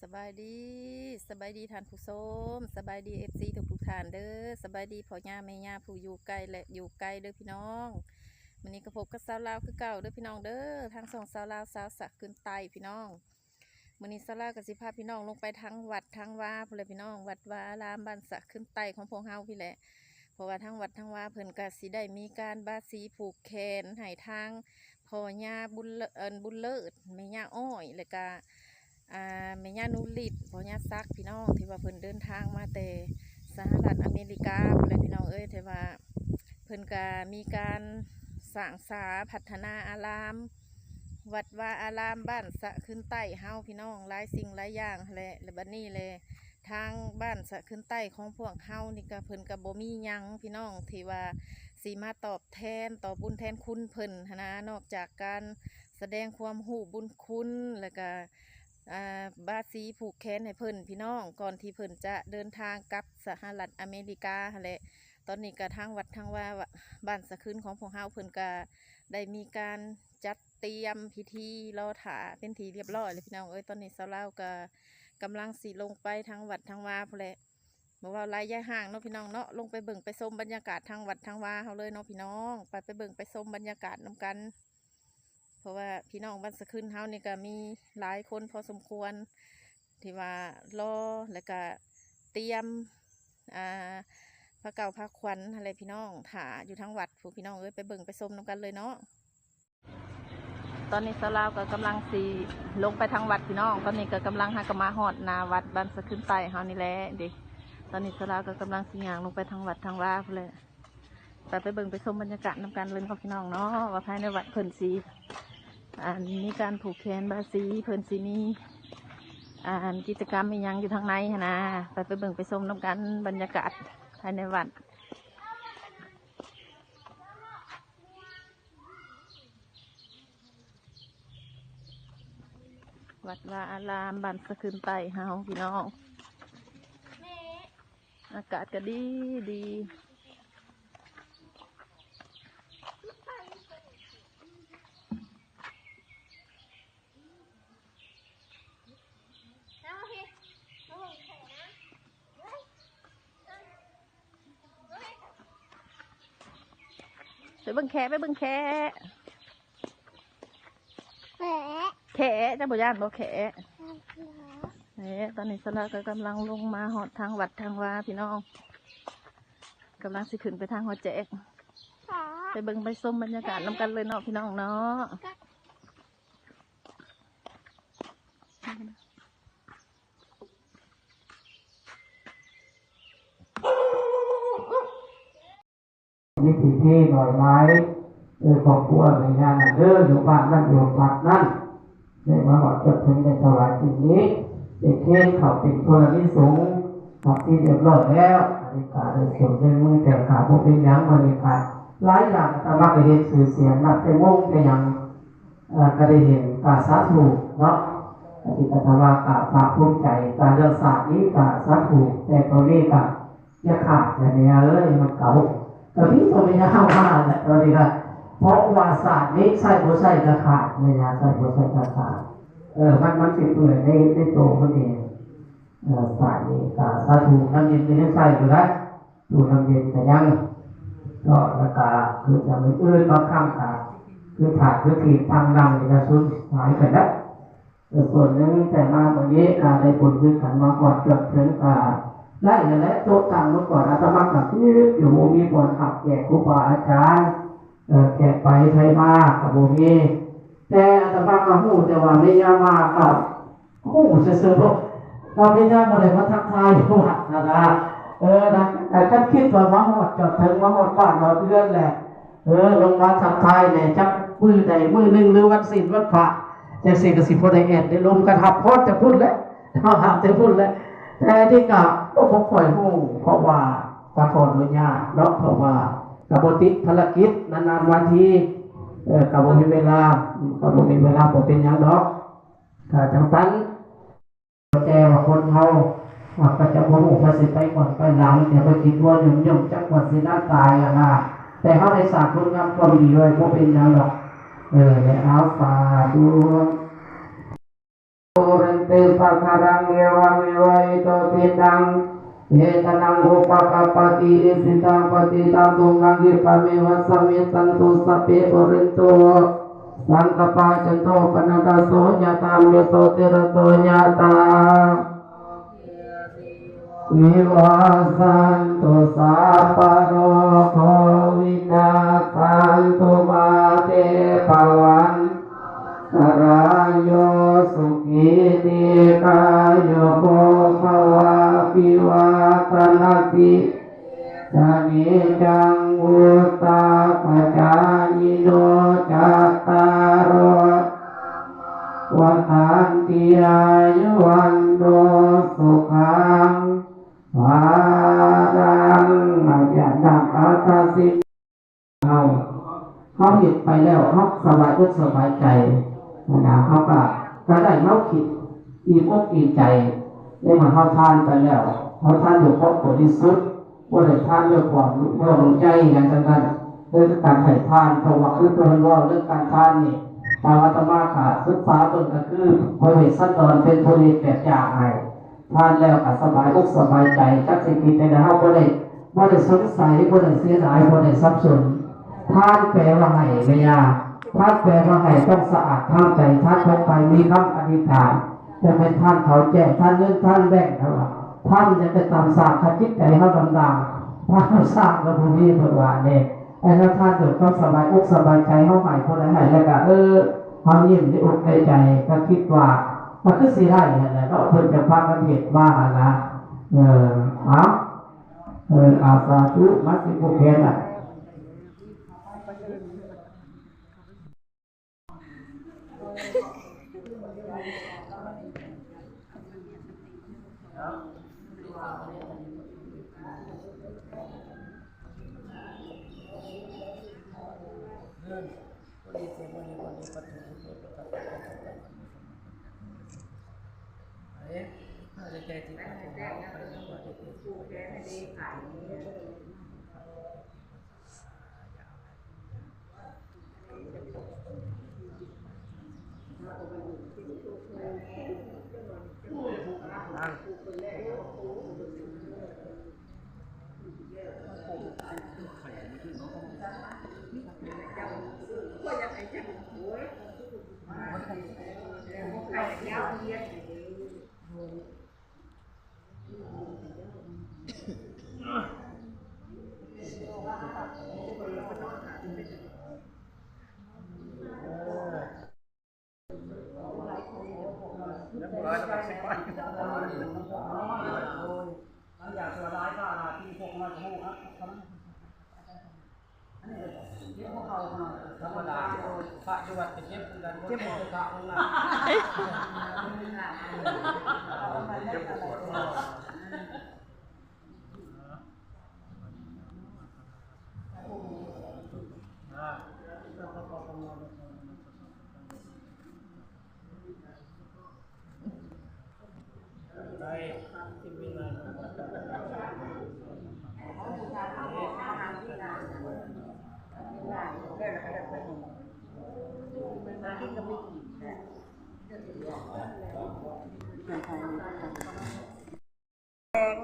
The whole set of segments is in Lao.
ສະບາຍດີ ສະບາຍດີທ່ານຜູ້ຊົມ ສະບາຍດີ ເອັຟຊີ ທຸກໆທ່ານເດີ ສະບາຍດີພໍ່ຍ່າແມ່ຍ່າຜູ້ຢູ່ໃກ້ ແລະ ຢູ່ໄກເດີພີ່ນ້ອງ. ມື້ນີ້ກໍພົບກັບຊາວລາວຄືເກົ່າເດີພີ່ນ້ອງເດີ ທາງຊ່ອງຊາວລາວສາວສະຂຶ້ນໃຕ້ພີ່ນ້ອງ. ມື້ນີ້ຊາວລາວກໍຊິພາພີ່ນ້ອງລົງໄປທາງວັດທາງວາພຸ້ນແຫຼະພີ່ນ້ອງ ວັດວາອາລາມບ້ານສະຂຶ້ນໃຕ້ຂອງພວກເຮົາພີ້ແຫຼະ ເພາະວ່າທາງວັດທາງວາເພິ່ນກໍຊິໄດ້ມີການບາສີຜູກແຂນໃຫ້ທາງພໍ່ຍ່າບຸນເລີດ ເອີ້ນ ບຸນເລີດ ແມ່ຍ່າອ້ອຍ ແລ້ວກະ ອ່າ ແມ່ຍ່ານູລິດ ພໍ່ຍ່າສັກ ພີ່ນ້ອງ ທີ່ວ່າເພິ່ນເດີນທາງມາແຕ່ສະຫະລັດອາເມລິກາພຸ້ນແຫຼະພີ່ນ້ອງເອີຍ ທີ່ວ່າເພິ່ນກະມີການສ້າງສາພັດທະນາອາລາມ ວັດວາອາລາມບ້ານສະຂຶ້ນໃຕ້ເຮົາພີ່ນ້ອງ ຫຼາຍສິ່ງຫຼາຍຢ່າງຫັ້ນແຫຼະ ແລະ ບັດນີ້ແຫຼະ ທາງບ້ານສະຂຶ້ນໃຕ້ຂອງພວກເຮົານີ້ກະ ເພິ່ນກະບໍ່ມີຫຍັງພີ່ນ້ອງ ທີ່ວ່າຊິມາຕອບແທນ ຕອບບຸນແທນຄຸນເພິ່ນຫັ້ນນະ ນອກຈາກການສະແດງຄວາມຮູ້ບຸນຄຸນ ແລ້ວກະ ອ່າ ບາສີຜູກແຂນໃຫ້ເພິ່ນພີ່ນ້ອງ ກ່ອນທີ່ເພິ່ນຈະເດີນທາງກັບສະຫະລັດອາເມລິກາຫັ້ນແຫຼະ. ຕອນນີ້ກະທາງວັດທາງວາ ວ- ບ້ານສະຂຶ້ນຂອງພວກເຮົາ ເພິ່ນກະໄດ້ມີການຈັດຕຽມພິທີລໍຖ້າເປັນທີ່ຮຽບຮ້ອຍແລ້ວພີ່ນ້ອງເອີຍ. ຕອນນີ້ຊາວລາວກະກຳລັງຊິລົງໄປທາງວັດທາງວາພຸ້ນແຫຼະ ບໍ່ເວົ້າຫຼາຍຢາຍຫ່າງເນາະພີ່ນ້ອງເນາະ ລົງໄປເບິ່ງໄປຊົມບັນຍາກາດທາງວັດທາງວາເຮົາເລີຍເນາະພີ່ນ້ອງ ໄປ ໄປເບິ່ງໄປຊົມບັນຍາກາດນຳກັນ. ເພາະວ່າພີ່ນ້ອງບ້ານສະຂຶ້ນເຮົານີ້ກະມີຫຼາຍຄົນພໍສົມຄວນ ທີ່ວ່າລໍ ແລ້ວກະຕຽມ ອ່າ ພາເກົ່າພາຂວັນຫັ້ນແຫຼະພີ່ນ້ອງ ຖ້າຢູ່ທາງວັດພຸ້ນພີ່ນ້ອງເອີຍ ໄປເບິ່ງໄປຊົມນຳກັນເລີຍເນາະ. ຕອນນີ້ຊາວລາວກໍກຳລັງຊິລົງໄປທາງວັດພີ່ນ້ອງ ຕອນນີ້ກໍກຳລັງ ຫາກໍມາຮອດໜ້າວັດບ້ານສະຂຶ້ນໃຕ້ເຮົານີ້ແຫຼະເດ. ຕອນນີ້ຊາວລາວກໍກຳລັງຊິຍ່າງລົງໄປທາງວັດທາງວາພຸ້ນແຫຼະ. ໄປ ໄປເບິ່ງໄປຊົມບັນຍາກາດນຳກັນເລີຍເນາະພີ່ນ້ອງເນາະ ວ່າພາຍໃນວັດເພິ່ນຊິ ອັນ ມີການຜູກແຂນບາສີ ເພິ່ນຊິມີ ອັນ ກິດຈະກຳອີ່ຫຍັງຢູ່ທາງໃນຫັ້ນນະ. ໄປ ໄປເບິ່ງໄປຊົມນຳກັນບັນຍາກາດພາຍໃນວັດ. ວັດວາອາລາມບ້ານສະຂຶ້ນໃຕ້ເຮົາພີ່ນ້ອງ ອາກາດກະດີດີ. ໄປເບິ່ງແຄະ ໄປເບິ່ງແຄະ ແຄະ ເຈົ້າບໍ່ຢ້ານບໍ່ແຄະ? ເອີ ຕອນນີ້ສາວລາວກໍກຳລັງລົງມາຮອດທາງວັດທາງວາພີ່ນ້ອງ ກຳລັງຊິຂຶ້ນໄປທາງຮອດແຈກ ໄປເບິ່ງໄປຊົມບັນຍາກາດນຳກັນເລີຍເນາະພີ່ນ້ອງເນາະ. ມີທີ່ເທໜ້ອຍຫຼາຍ ເອີ ຄອບຄົວແມ່ຍ່ານັ້ນເດີ ຢູ່ບ້ານນັ້ນ ຢູ່ວັດນັ້ນ ໄດ້ມາຮອດຈົດເຖິງ ໄດ້ຖວາຍສິ່ງນີ້ ໄດ້ເຄນເຂົ້າເປັນໂທລະນິສົງ ຮັບສິນຮຽບຮ້ອຍແລ້ວ ອັນນີ້ກະໄດ້ສ່ວນໃນມືແຕ່ກະບໍ່ເປັນຫຍັງ ມື້ນີ້ກະຫຼາຍຢ່າງ ອາດຕະມາກະເຮັດຊື່ສຽງ ນັບແຕ່ວົງແຕ່ຫຍັງ ເອີ ກະໄດ້ເຫັນ ກະສາທຸເນາະ ອາດຕະມາກະພາກພູມໃຈ ກະເລື່ອງຊາດນີ້ກະສາທຸ ແຕ່ຕອນນີ້ກະ ຢ່າຂາດແຫຼະແມ່ເອີຍ ມັນເກົ່າ ກະມີໂຕແມ່ຍ່າເຮົາມາແຫຼະ ຕອນນີ້ກະ ເພາະວ່າຊາດນີ້ໃຊ້ບໍ່ໃຊ້ກະຂາດ ແມ່ຍ່າໃຊ້ບໍ່ໃຊ້ກະຂາດ ເອີ ມັນ ມັນຊິເປື່ອຍໃນ ໃນໂຕມັນເອງ ເອີ ຊາດນີ້ກະສາທຸ ນ້ຳເຢັນກະຍັງໃຊ້ຢູ່ໄດ໋ ທຸກນ້ຳເຢັນກະຍັງເນາະ ແລ້ວກະຄືຈະມື້ອື່ນ ບາງຄັ້ງກະຄືຖ້າຄືທີ່ທາງນ້ຳນີ້ກະສູນຫາຍໄປແລ້ວ. ສ່ວນໜຶ່ງແຕ່ມາມື້ນີ້ກະໄດ້ບຸນຄືກັນ ມາຮອດຈອດເຖິງກະໄດ້ຫັ້ນແຫຼະ ໂຕະຕັ່ງເມື່ອກ່ອນອາດຕະມາກະຄືຢູ່ ບໍ່ມີບ່ອນຮັບແຂກຄູບາອາຈານ ເອີ ແຂກໄປໄທມາກະບໍ່ມີ ແຕ່ອາດຕະມາກະຮູ້ແຕ່ວ່າແມ່ຍ່າມາກະຮູ້ຊື່ໆ ເພາະວ່າແມ່ຍ່າບໍ່ໄດ້ມາທັກທາຍຢູ່ວັດຫັ້ນນະ ເອີ ນະ ຄັນຄິດວ່າມາຮອດຈອດເຖິງ ມາຮອດບ້ານຮອດເຮືອນແຫຼະ ເອີ ລົງມາທັກທາຍແດ່ ຈັກມື້ໃດມື້ໜຶ່ງ ຫຼືວັນສິນວັນພະ ຈັ່ງຊີ້ກະຊິພໍໄດ້ແອດໄດ້ລົມກັນ ຮັບພອນຈາກພຸ້ນແຫຼະ ຮັບແຕ່ພຸ້ນແຫຼະ ແຕ່ນີ້ກະບໍ່ ບໍ່ຄ່ອຍຮູ້ ເພາະວ່າກະຂໍອະນຸຍາດເນາະ ເພາະວ່າກະບໍ່ຕິດພາລະກິດ ນານໆມາທີ ເອີ ກະບໍ່ມີເວລາ ກະບໍ່ມີເວລາ ບໍ່ເປັນຫຍັງດອກ ກະຈັ່ງຊັ້ນ. ແຕ່ວ່າຄົນເຮົາ ອາ ກໍຈະບໍ່ຮູ້ວ່າຊິໄປກ່ອນໄປຫຼັງ ແຕ່ໄປຄິດຫົວຫຍຸ້ມໆ ຈັກວ່າຊິນານຕາຍຫັ້ນນະ ແຕ່ເຮົາໄດ້ສ້າງຄຸນງາມຄວາມດີໄວ້ ບໍ່ເປັນຫຍັງດອກ ເອີ ແລະ ເອົາ ສາທຸ. ເຕສະກາລັງ ເອວັງເອວະ ອິໂຕທິນນາງ ເອຕະນັງ ອຸປະກັບປະຕິ ອິຊິຕັງ ປະຕິຕັງ ຕຸມຫັງ ຂິປະເມວະ ສະມິດສັນຕຸ ສັບເພ ປູເຣນຕຸ ສັງກະປາ ຈັນໂທ ປະນະລະໂສ ຍະຖາ ມະນີ ໂຊຕິລະໂສ ຍະຖາ ວິວາສັນຕຸ ສັບພະໂລໂກ ວິນາສັນຕຸ ມາເຕພະວັນ ຕະລາຍໂຍ ສຸຂີ ດີກາຍຸໂກ ພະວະ ອະພິວາທະນະສີ ສະນິຈຈັງ ວຸດຕາປະຈາຍິໂນ ຈັດຕາໂລ ວັດທັນຕິ ອາຍຸວັນໂນ ສຸຂັງ ພະລັງ ອາຍະນະ ອັດຕະສິ ເຮົາ ເຮົາເຮັດໄປແລ້ວ ເຮົາສະບາຍອົກສະບາຍໃຈ ຫັ້ນນະ ເຮົາກະ ກະໄດ້ ເຮົາຄິດອີ່ອົກອີ່ໃຈ ໃນເມື່ອເຮົາທານໄປແລ້ວ ເຮົາທານດ້ວຍຄວາມບໍລິສຸດ ບໍ່ໄດ້ທານດ້ວຍຄວາມໂລບໃຫຍ່ຫຍັງທັງນັ້ນ ໂດຍການໃຫ້ທານ ເພາະວ່າຄືເພິ່ນເວົ້າເລື່ອງການທານນີ້ ຕາມອາດຕະມາກະສຶກສາເບິ່ງ ກະຄືພະເວດສັນດອນເປັນຜູ້ເຮັດແບບຢ່າງໃຫ້ ທານແລ້ວກໍສະບາຍອົກສະບາຍໃຈ ຈັກຊິຄິດຈັ່ງໃດ ເຮົາບໍ່ໄດ້ ບໍ່ໄດ້ສົງໄສ ບໍ່ໄດ້ເສຍດາຍ ບໍ່ໄດ້ສັບສົນ. ທານແປວ່າໃຫ້ ແມ່ຍ່າ ທານແປວ່າໃຫ້ ຕ້ອງສະອາດທາງໃຈ ທານຂອງໃຜມີຄຳອະທິຖານ ຈະແມ່ນທານເຂົ້າແຈ້ງ ທານເງິນ ທານແບງ ເຂົາວ່າ ທານຢ່າໄປຕາມສ້າງ ຄັນຈິດໃຈເຮົາດຳດາ ທານເຮົາສ້າງກໍບໍ່ມີ ເພິ່ນວ່າແນ່. ໃຫ້ເຮົາທານດ້ວຍຄວາມສະບາຍອົກສະບາຍໃຈ ເຮົາໃຫ້ຜູ້ໃດໃຫ້ແລ້ວກໍ ເອີ ເຮົາຍິ້ມໃນອົກໃນໃຈ ກໍຄິດວ່າ ກໍຄືຊິໄດ້ຫັ້ນແຫຼະເນາະ ເພິ່ນຈະພາກັນເຮັດມາຫັ້ນນະ. ເອີ ເອົາ ເອີ ເອົາ ສາທຸ ມາສິຜູກແຂນນະ.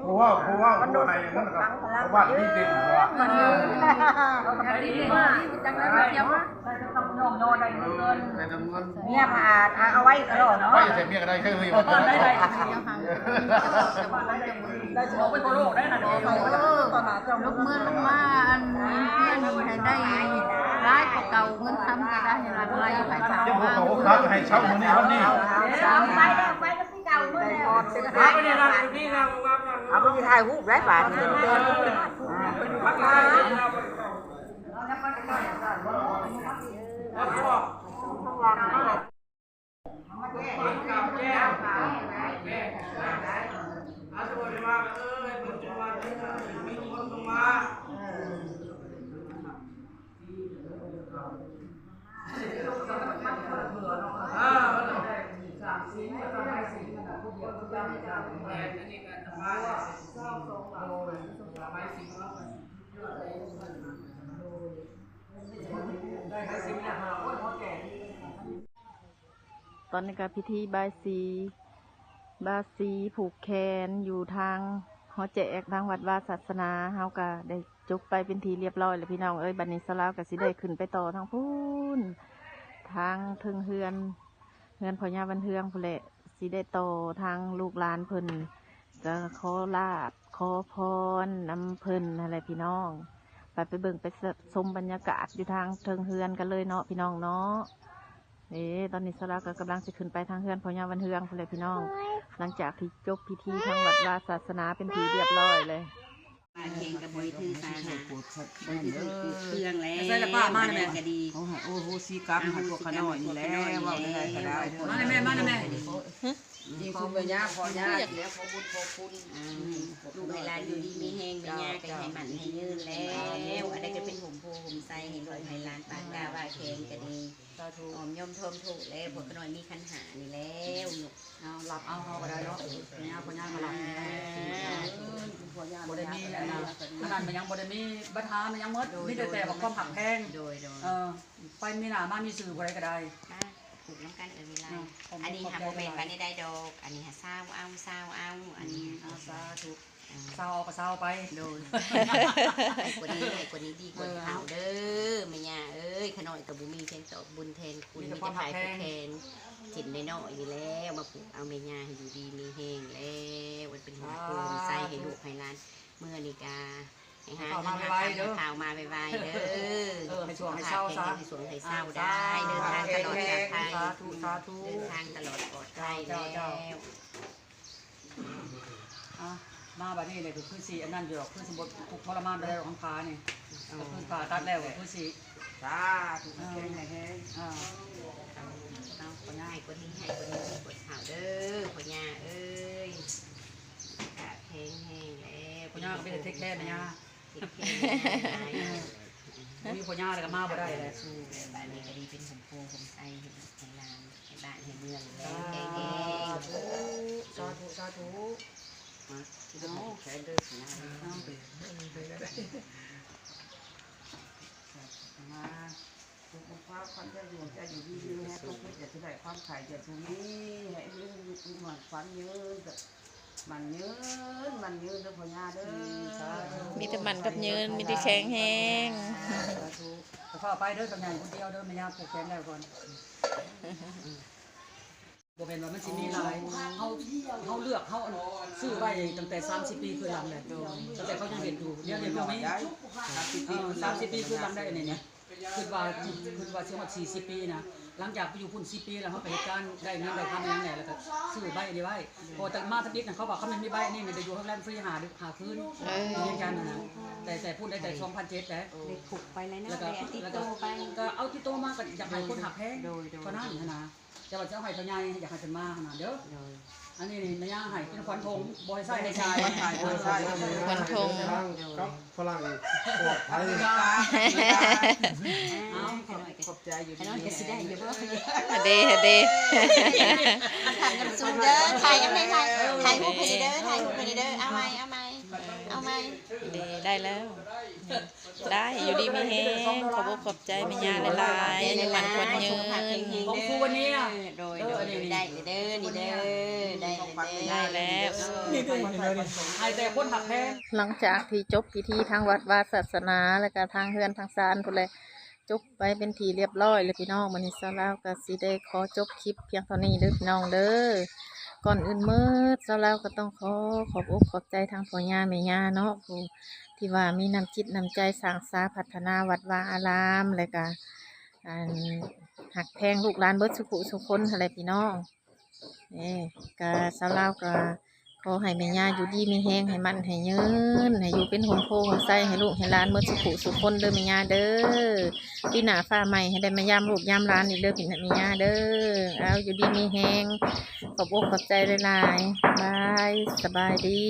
เพราะว่า เพราะว่า มันโดน ผู้ให้นั่นน่ะ มัน เพราะว่าที่ดิน เพราะว่า มัน เมียมาอาจเอาไว้ตลอดเนาะ ไว้แต่เมียก็ได้ เคย ได้ ได้ ได้ ได้ ออกไปทั่วโลกได้นะ เออ ลงมือลงมา อันนี้เพื่อนนี่ให้ได้หลายกว่าเก่า เงินคำก็ได้หลั่งไหลไปตามมา เจ้าของเขาคักให้เช่ามื้อนี้วันนี้ เอาไปนี่นั่งอยู่นี่นั่ง เอาไปถ่ายรูปได้บาดนี้ ตอนนี้ก็พิธีบายสี ບາສີຜູກແຂນຢູ່ທາງຫໍແຈກ ທາງວັດວາສາສະໜາ ເຮົາກະໄດ້ຈົບໄປເປັນທີ່ລຽບຮ້ອຍແລ້ວພີ່ນ້ອງເອີຍ. ບັດນີ້ສາວລາວກະຊິໄດ້ຂຶ້ນໄປຕໍ່ທາງພຸ້ນ ທາງເທິງເຮືອນ ເຮືອນພໍ່ຍ່າວັນເຮືອງພຸ້ນແຫຼະ ຊິໄດ້ຕໍ່ທາງລູກຫຼານເພິ່ນ ກະຂໍລາບຂໍພອນນຳເພິ່ນຫັ້ນແຫຼະພີ່ນ້ອງ. ໄປ ໄປເບິ່ງໄປ ຊ- ຊົມບັນຍາກາດຢູ່ທາງເທິງເຮືອນກັນເລີຍເນາະພີ່ນ້ອງເນາະ. ເອີ ຕອນນີ້ສາວລາວກໍກຳລັງຊິຂຶ້ນໄປທາງເຮືອນພໍ່ຍ່າວັນເຮືອງພຸ້ນແຫຼະພີ່ນ້ອງ. ຫຼັງຈາກທີ່ຈົບພິທີທາງວັດວາສາສະໜາເປັນທີ່ລຽບຮ້ອຍເລີຍ. ປາແຂງກໍບໍ່ໄດ້ຖືສານະ ບໍ່ໄດ້ຖືເຄື່ອງແລ້ວ ໃສ່ລະປາມາແມ່ ກໍດີ. ໂອ້ໂຫ ສີກັບໃຫ້ພວກຂະນ້ອຍນີ້ແຫຼະ ເວົ້າໄດ້ກໍໄດ້ເດີ. ມາແມ່ ມາແມ່. ນີ້ຄືແມ່ຍ່າພໍ່ຍ່າແລ້ວ ຂໍບຸນຂໍຄຸນ ອືມ ລູກໃຫ້ຫຼານຢູ່ດີມີແຮງ ແມ່ຍ່າກໍໃຫ້ໝັ້ນໃຫ້ຍືນແລ້ວ ອັນໃດກໍເປັນຮົ່ມໂພຮົ່ມໄຊໃຫ້ລູກໃຫ້ຫຼານ ປາກກ້າວ່າແຂງກໍດີ ສາທຸ ອ້ອມໂຍມໂທມທຸແລ້ວ ພວກຂະນ້ອຍມີຂັນຫ້ານີ້ແລ້ວ. ເອົາ ລັບເອົາ ເຮົາກໍໄດ້ເນາະ ແມ່ຍ່າພໍ່ຍ່າກໍລັບ ອ່າ ບໍ່ໄດ້ມີອັນນັ້ນ ອັນນັ້ນມັນຍັງບໍ່ໄດ້ມີບັນຫາ ມັນຍັງໝົດ ໂດຍ ມີແຕ່ ໂດຍ ແຕ່ວ່າຄວາມຮັກແພງ ໂດຍ ໂດຍ ເອີ ໄປມີໜ້າມາມີຊື່ຜູ້ໃດກໍໄດ້ ອ່າ ຜູກນຳກັນເອີຍເວລາ. ອ່າ ອັນນີ້ຫາບໍ່ແມ່ນວ່າແນວໃດດອກ ອັນນີ້ຫາຊາວເອົາ ຊາວເອົາ ອັນນີ້ ອືມ ເອົາ ສາທຸ ເອີ ຊາວເອົາກໍຊາວໄປ ໂດຍ ໃຫ້ກວ່ານີ້ ໃຫ້ກວ່ານີ້ດີກວ່າເກົ່າເດີ ແມ່ຍ່າເອີຍ. ຂະນ້ອຍກໍບໍ່ມີແທນຕອບບຸນແທນຄຸນ ມີແຕ່ຄວາມຮັກແພງ ມີແຕ່ຂາຍຜູ້ແຂນ ເສັ້ນນ້ອຍໆນີ້ແຫຼະ ມາຜູກເອົາແມ່ຍ່າໃຫ້ຢູ່ດີມີແຮງແລ້ວ ມັນເປັນຫົວໂພນໃສ່ໃຫ້ລູກໃຫ້ຫຼານ ເມື່ອນີ້ກະ ໃຫ້ຫາເງິນຫາຄຳ ໃຫ້ຂ່າວມາໄວໆເດີ ເອີ ໃຫ້ຊ່ວງໃຫ້ເຊົາຊະ ໃຫ້ຊ່ວງໃຫ້ເຊົາໄດ້ ເດີນທາງຕະຫຼອດປອດໄພ ສາທຸ ສາທຸ ເດີນທາງຕະຫຼອດປອດໄພແລ້ວ. ອ່າ ມາບັດນີ້ແຫຼະ ກໍຄືຊິອັນນັ້ນຢູ່ດອກ ຄືຊິບໍ່ທຸກທໍລະມານປານໃດດອກ ທາງຂານີ້ ກໍຄືຜ່າຕັດແລ້ວ ກໍຄືຊິ ສາທຸ ແຂງແຮງ ອ່າ ເອົາ ໃຫ້ກວ່ານີ້ ໃຫ້ກວ່ານີ້ກວ່າເກົ່າເດີ ພໍ່ຍ່າເອີຍ. ກະແຂງແຮງແລ້ວ ພໍ່ຍ່າກໍເປັນເທັກແຄແມ່ຍ່າ ເທັກແຄແມ່ຍ່າຫຼາຍ ບໍ່ມີພໍ່ຍ່າແລ້ວກໍມາບໍ່ໄດ້ແຫຼະ. ບາດນີ້ກໍດີເປັນຮົ່ມໂພຮົ່ມໄຊໃຫ້ລູກໃຫ້ຫຼານ ໃຫ້ບ້ານໃຫ້ເມືອງແລ້ວ ແຂງແຮງ ສາທຸ ສາທຸ ສາທຸ. ມາ ທີ່ເປັນແຂງເດີ ເອົາ ມາ ສຸກຄວາມຄວາມເຈົ້າຢູ່ ເຈົ້າຢູ່ດີມີແຮງ ຄວາມຄິດຢ່າສູ່ໄດ້ ຄວາມໄຂ້ຢ່າສູ່ມີ ໃຫ້ມີອາຍຸໝັ້ນຂວັນຍືນ ໝັ້ນຍືນ ໝັ້ນຍືນເດີພໍ່ຍ່າເດີ. ມີແຕ່ໝັ້ນກັບຍືນ ມີແຕ່ແຂງແຮງ ສາທຸ. ແຕ່ຟ້າວໄປເດີ ເຖົ້າໃຫຍ່ຄົນດຽວເດີ ແມ່ຍ່າຜູກແຂນແລ້ວກ່ອນ. ບໍ່ແມ່ນວ່າມັນຊິມີຫຼາຍ ເຮົາ ເຮົາເລືອກ ເຮົາອັນຊື້ໄວ້ຕັ້ງແຕ່ສາມສິບປີຄືນຫຼັງແຫຼະ ຕັ້ງແຕ່ເຂົາຍັງເຮັດຢູ່ ດຽວນີ້ບໍ່ມີ ສາມສິບປີ ເອີ ສາມສິບປີຄືນຫຼັງໄດ້ອັນນີ້ນະ ຄິດວ່າ ຄິດວ່າຊິຮອດສີ່ສິບປີນະ. ຫຼັງຈາກໄປຢູ່ພຸ້ນສິບປີແລ້ວ ເຮົາໄປເຮັດການໄດ້ເງິນໄດ້ຄຳຫຍັງແດ່ ແລ້ວກໍຊື້ໃບອັນນີ້ໄວ້ ເພາະວ່າແຕ່ມາທຳອິດນະ ເຂົາວ່າຄັນແມ່ນມີໃບອັນນີ້ນະ ໄດ້ຢູ່ໂຮງແຮມຟຣີຫ້າ ຫ້າຄືນ ເອີ ວຽງຈັນນະ ແຕ່ ແຕ່ພຸ້ນໄດ້ແຕ່ສອງພັນເຈັດແຫຼະ ໄດ້ຜູກໄປແລ້ວເນາະ ແລ້ວກໍ ໄດ້ຕິດຕໍ່ໄປ ກໍເອົາຕິດຕໍ່ມາ ກໍຢາກໃຫ້ຄົນຮັກແພງ ໂດຍ ໂດຍ ເທົ່ານັ້ນຫັ້ນນະ. ແຕ່ວ່າຈະເອົາໃຫ້ພໍ່ໃຫຍ່ ຢາກໃຫ້ເພິ່ນມາຫັ້ນນະເດີ ໂດຍ ອັນນີ້ນີ້ແມ່ຍ່າໃຫ້ເປັນຂວັນທົງ ບໍ່ໃຫ້ໃຊ້ໃຫ້ຈ່າຍ ຂວັນທົງ ຂວັນທົງ ກັບຝຣັ່ງປອດໄພ ເອົາ ຂອບໃຈຢູ່ດີ ຂະນ້ອຍກໍຊິໄດ້ຢູ່ບໍ່ ເດ ເດ ຖ່າຍກັນສູງເດີ ຖ່າຍກັນແດ່ ຖ່າຍ ຖ່າຍຮູບໃຫ້ເດີ ຖ່າຍຮູບໃຫ້ເດີ ເອົາໃໝ່ ເອົາໃໝ່ ເອົາໃໝ່ ເດ ໄດ້ແລ້ວ. ໄດ້ ຢູ່ດີມີແຮງ ຂອບອົກຂອບໃຈແມ່ຍ່າຫຼາຍໆ ອາຍຸໝັ້ນຂວັນຍືນ ຂອງສຸວັນນີ ໂດຍ ໂດຍ ໄດ້ເດີ ນີ້ເດີ ໄດ້ເດີ ໄດ້ແລ້ວ ໃຫ້ແຕ່ຄົນຮັກແພງ. ຫຼັງຈາກທີ່ຈົບພິທີທາງວັດວາສາສະໜາ ແລ້ວກະທາງເຮືອນທາງຊານພຸ້ນແຫຼະ ຈົບໄປເປັນທີ່ລຽບຮ້ອຍແລ້ວພີ່ນ້ອງ. ມື້ນີ້ສາວລາວກໍຊິໄດ້ຂໍຈົບຄລິບພຽງເທົ່ານີ້ເດີພີ່ນ້ອງເດີ. ກ່ອນອື່ນໝົດ ສາວລາວກໍຕ້ອງຂໍຂອບອົກຂອບໃຈທາງພໍ່ຍ່າແມ່ຍ່າເນາະ ຜູ້ ທີ່ວ່າມີນ້ຳຈິດນ້ຳໃຈສ້າງສາພັດທະນາວັດວາອາລາມ ແລະກະ ອັນ ຮັກແພງລູກຫຼານເບິດສຸຜູ້ສຸຄົນຫັ້ນແຫຼະພີ່ນ້ອງ. ເອີ ກະສາວລາວກະຂໍໃຫ້ແມ່ຍ່າຢູ່ດີມີແຮງ ໃຫ້ໝັ້ນໃຫ້ຍືນ ໃຫ້ຢູ່ເປັນຮົ່ມໂພຮົ່ມໄຊໃຫ້ລູກໃຫ້ຫຼານເບິດສຸຜູ້ສຸຄົນເດີແມ່ຍ່າເດີ. ປີໜ້າຟ້າໃໝ່ໃຫ້ໄດ້ມາຢາມລູກຢາມຫຼານອີກເດີພີ່ແມ່ຍ່າເດີ. ເອົາ ຢູ່ດີມີແຮງ ຂອບອົກຂອບໃຈຫຼາຍໆ ບາຍ ສະບາຍດີ.